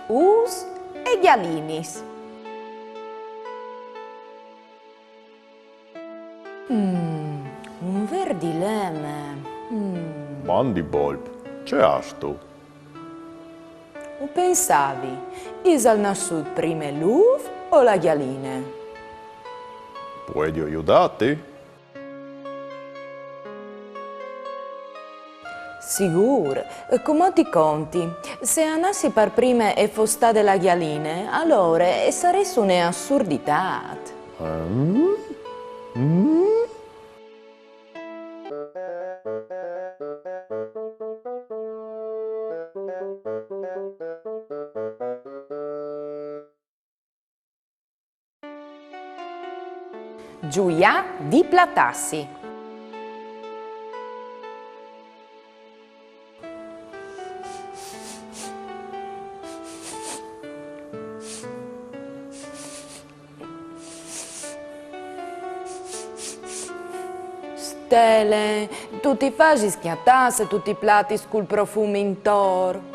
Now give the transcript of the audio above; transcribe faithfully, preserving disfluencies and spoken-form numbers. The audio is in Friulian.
Ûfs e gjalinis. Mm, un vêr dileme. Mm. Mandi, bolp, ce âstu? O pensavi, isal nassût prime l'ûf o la gjaline? Puedio judâti? Sigûr, cumò ti conti, se a nassi par prime e fos stade la gjaline, alore e sarès une assurditât. Mm? Mm? Zuiâ di platâsi. Stele, tu ti fasis cjatâ se tu ti platis cul profum intor.